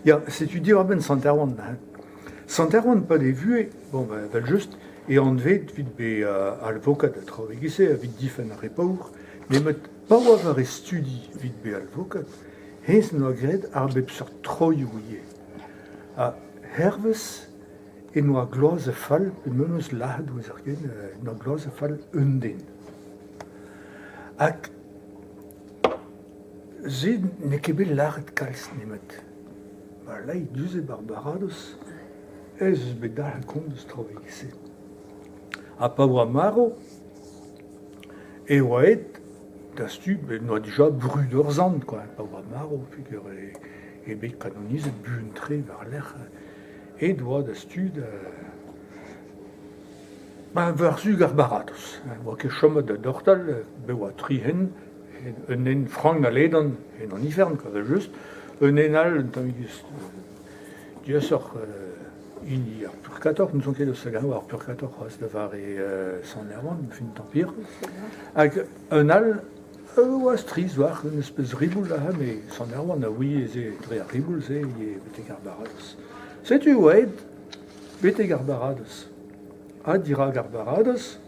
Ya, setu diwar-benn Sant-Erwan. Sant-Erwan pa e vuhez, bon, ben, evel-just, e anvet evit bezañ alvokad ha traoù e-giz-se, evit difenn ar re paour, nemet pa oa war e studi evit bezañ alvokad, hennezh 'noa graet ar bep seurt troioù ivez. Ha hervez e noa gloazet fall, pe memes lazhet 'ouezer ket, e noa gloazet fall un den. Hag Se n'eo ket bet lâret kalz nemet ma lay du-se 'ba 'r baradoz ez eus bet dalc'het kont eus traoù evel-se. Ha pa oa marv e oa aet da stu- en doa dija brud ur sant kwa, pa oa marv peogwir eo bet kanonizet buan-tre war-lerc'h aet oa da stu da war-zu ar baradoz. Ne oa ket chomet da dortal, bet oa tri hent. Un hent frank ha ledan en an ifern kwa evel-just, un hent all un tammig diaesoc'h hini ar purkator, n'ouzon ket eus hag-eñ ar purkator c'hoazh da vare Sant Erwan, fin Tampir. Hag un all e oa strizh war un espes riboul aze, met Sant Erwan a ouie se dre ar riboul-se ivez betek ar baradoz. Setu e oa aet betek ar baradoz. Ha dirak ar baradoz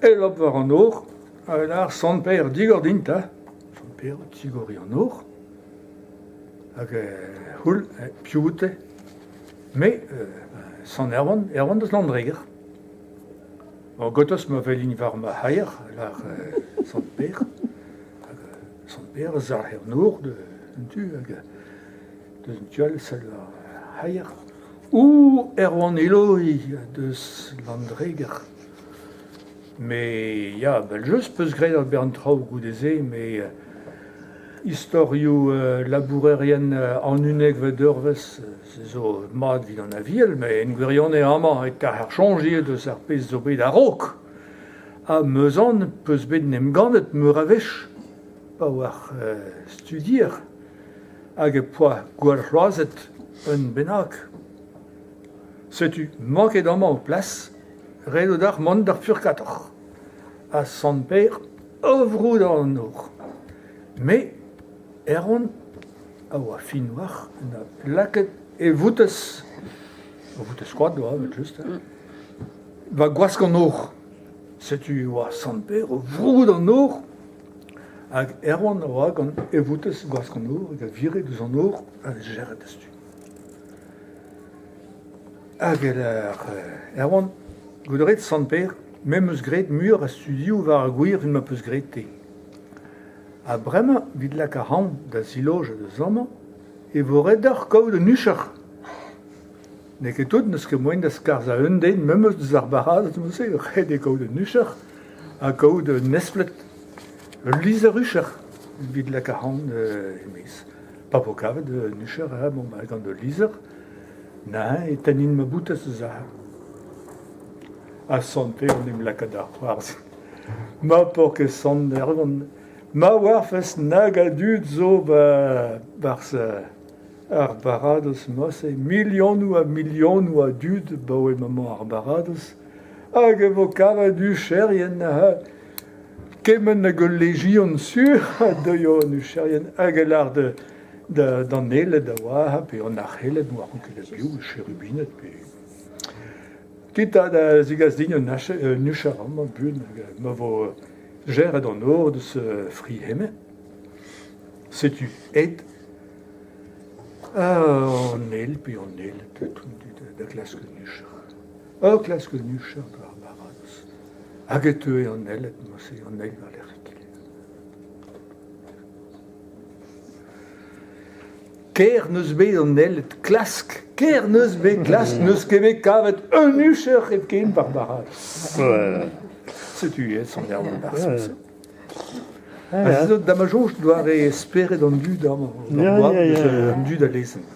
e lop war an nor Ha lâr Sant Pêr, digor din 'ta. Sant Pêr o tigoriñ an nor. Hag e c'houl, piv out-te? Me, Sant Erwan, Erwan deus Landreger. Ur gotos ma welin war ma c'haier, lâr Sant Pêr. Hag Sant Pêr a zalc'h er nor d'un tu hag deus un tu all sell ar c'haier. Ouh, Erwan Eloi deus Landreger. Met ya, evel-just 'peus graet ur bern traoù goude-se, met istorioù labourerien an unnekvet eurvezh, se zo mat evit an Aviel, met en gwirionez amañ e karher soñj ivez deus ar pezh zo bet a-raok. Ha 'm eus aon 'peus bet en em gannet meur a wech pa oac'h studier hag e poa gwallc'hloazet un bennak. Setu 'mañ ket amañ ho plas. Ret eo deoc'h mont d'ar purkator. Ha Sant-Pêr o vroudañ an nor. Me, Erwan, a oa fin war en doa lakaet e voutez, ur voutez koad oa evel-just, war gwask an nor. Setu e oa Sant-Pêr o vroudañ an nor hag Erwan a oa gant e voutez gwask an nor hag a vire diouzh an nor a veze diouzhtu. Hag Erwan, goude ret Sant-Pêr, me 'm eus graet muioc'h a studioù war ar gwir evit ma 'peus graet te. Ha bremañ, evit lakaat ac'hanon da zilojañ deus amañ, e vo ret deoc'h kaout un hucher. N'eo ket tout, n'eus ket moaien da skarzhañ un den memes deus ar baradoz neuze, ret eo kaout un hucher ha kaout un espled, ul lizher hucher evit lakaat ac'hanon e-maez. Pa vo kavet un hucher, bon, gant ul lizher, Neuze e tennin ma boutez eus aze. Ha Sant-Pêr en em laka da c'hoarzhin. Ma paourkaezh Sant Erwan, ma oarfes nag a dud zo 'barzh ar baradoz-mañ-se, milionoù ha milionoù a dud 'baoe m'emañ ar baradoz, hag e vo kavet hucherien neuze, kement hag ul lejion sur a deuio an hucherien hag e lâr D'an aeled a oa, pe an arc'haeled, n'oaran ket a biv, cherubined pe... Ket da zegas din un hucher amañ buan hag ma vo geret an nor deus fri hemañ. Setu aet an ael pe an aeled da glask un hucher. O klask un hucher war ar baradoz. Hag e teue an aeled neuze, an eil war-lerc'h egile. Kaer 'neus bet an aeled klask, kaer 'neus bet klask, n'eus ket bet kavet un hucher hepken war baradoz. Setu aes an Erwan Barzh. Ha se zo da ma soñj doare spered an dud amañ, an dud a lezenn.